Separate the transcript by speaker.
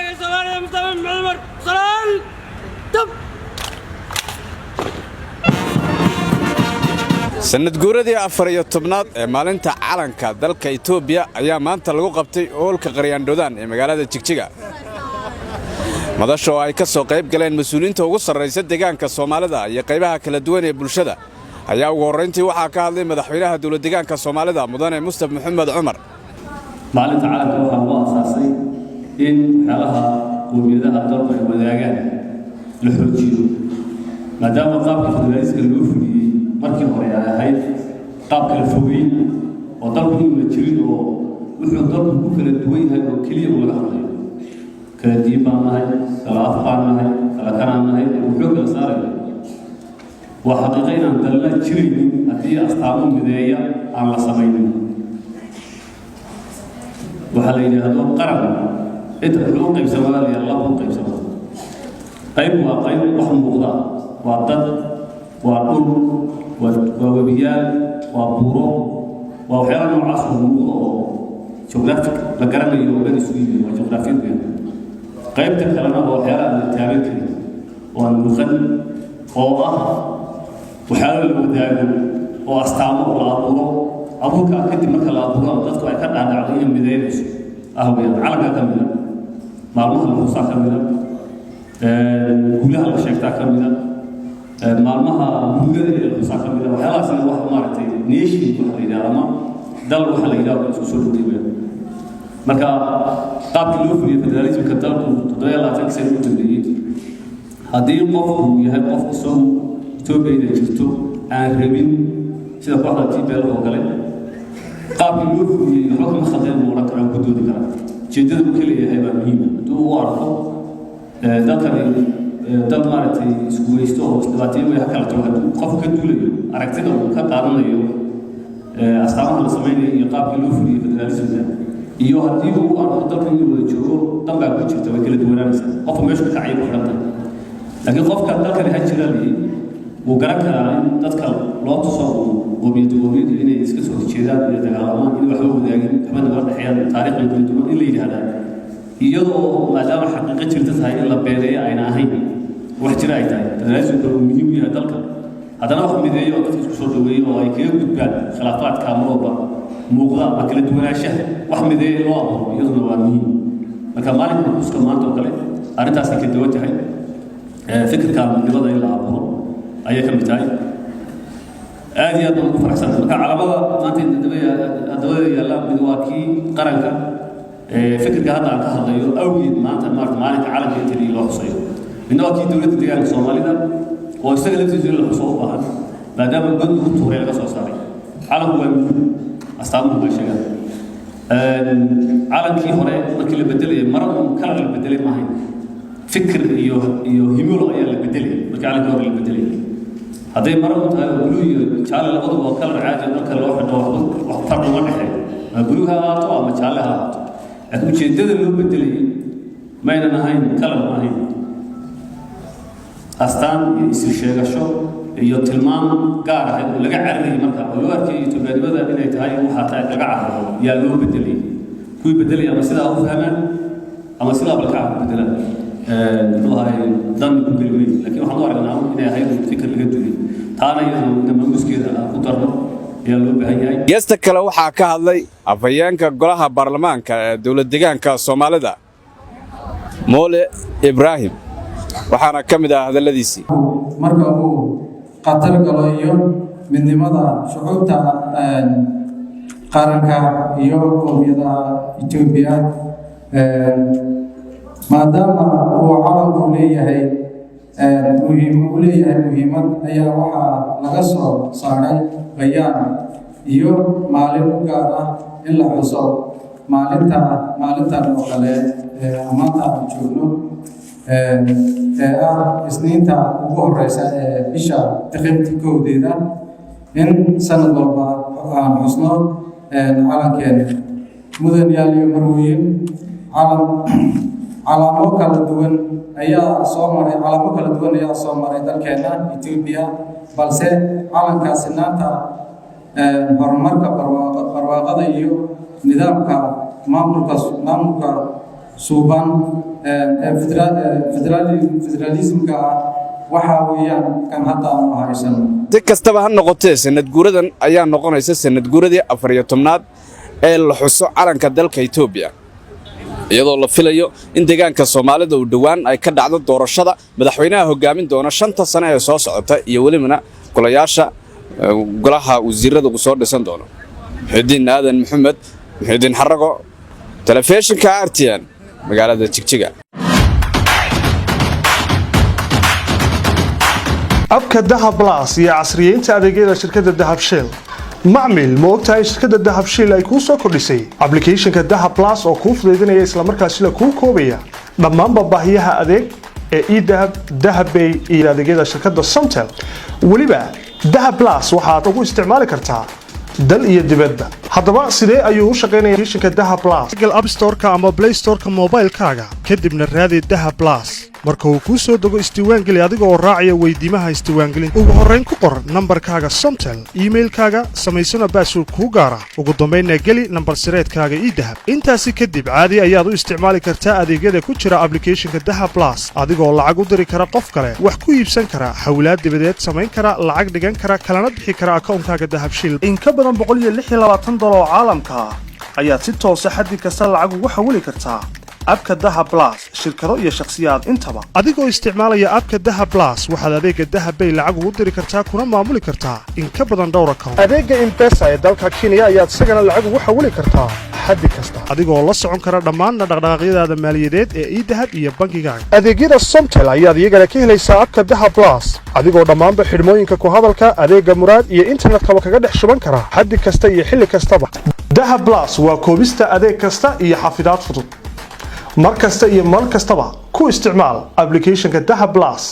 Speaker 1: Deegaanka Soomaalida Mustafa Maxamed Cumar. Salaan dab.
Speaker 2: Sanad guuradii 14aad ee maalinta calanka dalka Itoobiya ayaa maanta lagu qabtay hoolka Qaryaandhodaan ee magaalada Jigjiga. Madasha oo ay ka soo qayb galeen mas-uuliyiinta ugu sarraysa deegaanka Soomaalida iyo qaybaha kala duwan ee bulshada ayaa ugu horrayntii waxaa ka hadlay madaxweynaha dowlad deegaanka Soomaalida, Mudane Mustaf Maxamed Cumar.
Speaker 3: Maalinta calanka waxaa lagu aasaasay in waxyaalaha qowmiyadaha dalku ay wadaagaan la xoojiyo, maadaama qaabka federaaliska loo fuliyey markii hore ay ahayd qaab kala fogeyn oo dalku inuuna jirin oo wuxuu dalku ku kala duwan yahay oo keliya uu laga hadlayo. Kala diin baan nahay, kala af baan nahay, kala kanaan nahay, wuxuu kala saaraya. Waa xaqiiqo inaan dalna jiraynin haddii astaamo mideeya aan la samaynin. Waxaa la yidhaahdo qaran inta wuxuu u qaybsamaa la laba u qaybsamaa. Qayb waa qayb wax muuqda, waa dad, waa dhul, waa webiyaal, waa buuro, waa waxyaala noocaas oo muuqda oo geographic la garanayo oo dhan isugu yimid, waa juqraafiyad weyn. Qaybta kalena waa waxyaala aan la taaban karin oo aan muuqan oo ah waxyaalo la wadaago oo astaamo oo la abuuro. Abuurkaa kadib marka la abuuro, dadku ay ka dhaadhacdo inay midaynayso ah weyaan. Calankaa ka mida, maalmaha la xusaa ka mida, guulaha la sheegtaa ka mida, maalmaha murugada ee la xusaa ka mida. Waxyaalahaasna wax maaragtay nation waxa la yidhahda ama dal waxa la yidhahdo isku soo dhowday weyaan. Marka qaabkii loo fuliyey federaalismka dalku 27-kii sano u dambeeyey, haddii qofku yahay qof isagu Etoobiya inay jirto aan rabin, sida kooxda TPLF oo kale, qaabkii loo fuliyey waxba kama khaldeen buu odhan karaa, ku doodi karaa. Ujeeddada uu ka leeyahay baa muhiima. Hadduu u arko dalkani dal maaragtay isku weysto oo isdhibaateyn way ha kala tago, hadduu qofku ka duulayo aragtida uu ka qaadanayo astaamaha la samaynayo iyo qaabkii loo fuliyey federaalismka, iyo haddii uu u arko dalka inuu wada joogo dan baa ku jirta, way kala duwanaanaysaa. Qofka meeshu ka kacaya ku xidhan tahay. Laakiin qofka dalkani ha jira lihi wuu garan karaa in dadka loo tuso uu qoomiyad qoomiyad inay iska soo horjeedaan, inay dagaalamaan, inay waxba wadaagin, waxba nagala dhexeeyaan, taariikhda kala duwan in la yidhaahdaa, iyadoo maadaama xaqiiqo jirta tahay in la beeneeyo ayna ahayn, wax jira ay tahay. Federaalismka uu muhiim u yahay dalka, haddana wax mideeyo oo dadka isku soo dhaweeyo oo ay kaga gudbaan khilaafaadka marwalba muuqda ama kala duwanaanshaha, wax mideeyo loo abuuro iyaduna waa muhiim. Marka maalinka xuska maanta oo kale arrintaasay ka duwan tahay. Fikirka midnimada in la abuuro ayay ka mid tahay. Aad iyo aad baan ugu faraxsanahay. Marka calamada maanta dabada yaalla, mid waa kii qaranka, fikirka hadda aan ka hadlayo awgeed maanta maarata maalinka calanka inta loo xusayo. Midna waa kii dowladda deegaanka Soomaalida oo isaga laftiisu in la xuso u baahan, maadaama god lagu tuuray laga soo saaray. Calanku waa muhiim, astaamuhu bay sheegaan. Calankii hore markii la bedelayay, mara uun kalar la bedelay maahayn, fikir iyo himilo ayaa la bedelayay markii calankii hore la bedelayay. Hadday mara un tahay oo buluug iyo jaalle labaduba oo kalar caadi oo dharka loo xidho, waxba wax farqi uma dhexeeyo, ama buluug ha ahaato ama jaalle ha ahaato. Laakiin ujeeddada loo bedelayay maynan ahayn kalar, ma ahayn, astaan iyo isir sheegasho iyo tilmaam gaar ahayd oo laga cararayay marka oo loo arkayay Etoobiyanimada inay tahay waxaa tahay laga cararo yaa loo bedelayay. Kuwii bedelaya ama sidaa u fahmaan ama sidaa balkaca ku bedelaan, muxuu ahay, dan ku geli weyn. Laakiin waxaan u aragnaa inay ahayd fikir laga duulay, taana iyaduna maamuuskeeda aan ku darno ayaa loo baahan yahay.
Speaker 2: Geesta kale waxaa ka hadlay afhayeenka golaha baarlamaanka ee dowlad deegaanka Soomaalida, Moole Ibraahim, waxaana ka mid ah hadalladiisii.
Speaker 4: Marka uu khatar galo iyo midnimada shucuubta qaranka iyo qowmiyadaha Etoobiya, maadaama uu calanku leeyahay muhiim uu leeyahay muhiimad, ayaa waxaa laga soo saaray bayaan iyo maalin u gaar ah in la xuso maalinta maalintan oo kale maanta aan joogno ee ah Isniinta ugu horeysa ee bisha Tiqimti 1-deeda, in sanad walba aan xusno calankeena. Mudan yaal iyo marwooyin, calaamo kala duwan ayaa soo maray, calaamo kala duwan ayaa soo maray dalkeena Etoobiya, balse calanka sinaanta, horumarka, barwaaqada iyo nidaamka maamulka. Suuban ee federaalismka ah waxaa weeyaan kan hadda aanu haysano.
Speaker 2: Si kastaba ha noqotee, sanad guuradan ayaa noqonaysa sanad guuradii 14aad ee la xuso calanka dalka Itoobiya, iyadoo la filayo in deegaanka Soomaalida uu dhowaan ay ka dhacdo doorashada madaxweynaha hoggaamin doona 5ta sano ee soo socota iyo welibana golayaasha golaha wasiirada uu soo dhisan doono. Muxidiin Aadan Maxamed, Muxidiin Xarago, telefishinka RTN, magaalada Jigjiga.
Speaker 5: Abka Dahab Plus iyo casriyeynta adeegyada shirkadda Dahab Shell. Macmil, ma ogtahay shirkadda Dahab Shell ay kuu soo kordhisay applicationka Dahab Plus oo kuu fudaydinaya, islamarkaasina kuu koobaya dhammaanba baahiyaha adeeg ee eDahab, Dahabbay iyo adeegyada shirkadda Somtel? Weliba Dahab Plus waxaad ugu isticmaali kartaa dal iyo dibadba. Haddaba, sidee ayuu u shaqaynaya applicationka Dahab Plus? Google App Store-ka ama Play Store-ka moobilkaaga, kadibna raadi Dahab Plus. Marka uu kuu soo dego, isdiiwaangeli adiga oo raacaya weydiimaha isdiiwaangelinta. Ugu horrayn ku qor nambarkaaga Somtel, iimailkaaga, samaysana password kuu gaara, ugu dambaynna geli nambar sireedkaaga eDahab. Intaasi kadib caadi ayaad u isticmaali kartaa adeegyada ku jira applicationka Dahab Plus, adigoo lacag u diri kara qof kale, wax ku iibsan kara, xawlaad dibadeed samayn kara, lacag dhigan kara, kalana bixi kara akoonkaaga Dahabshiil. In ka badan $126 oo caalamka ah ayaad si toosa xaddi kasta lacag ugu xawili kartaa abka Dahab Plus, shirkado iyo shakhsiyaad intaba. Adigoo isticmaalaya abka Dahab Plus, waxaad adeega Dahab Bay lacag ugu diri kartaa kuna maamuli kartaa in ka badan dhowr account. Adeega M-Pesa ee dalka Kenya ayaad isagana lacag ugu xawili kartaa xaddi kasta, adigoo la socon kara dhammaan dhaqdhaqaaqyadaada maaliyadeed ee eDahab iyo bangigaaga. Adeegyada Somtel ayaad iyagana ka helaysaa abka Dahab Plus, adigoo dhammaanba xidhmooyinka ku hadalka, adeega Muraad iyo internetkaba kaga dhex shuban kara xaddi kasta iyo xilli kastaba. Dahab Plus waa koobista adeeg kasta iyo xafidaad fudud. Mar kasta iyo mar kastaba ku isticmaal applicationka Dahab Plus.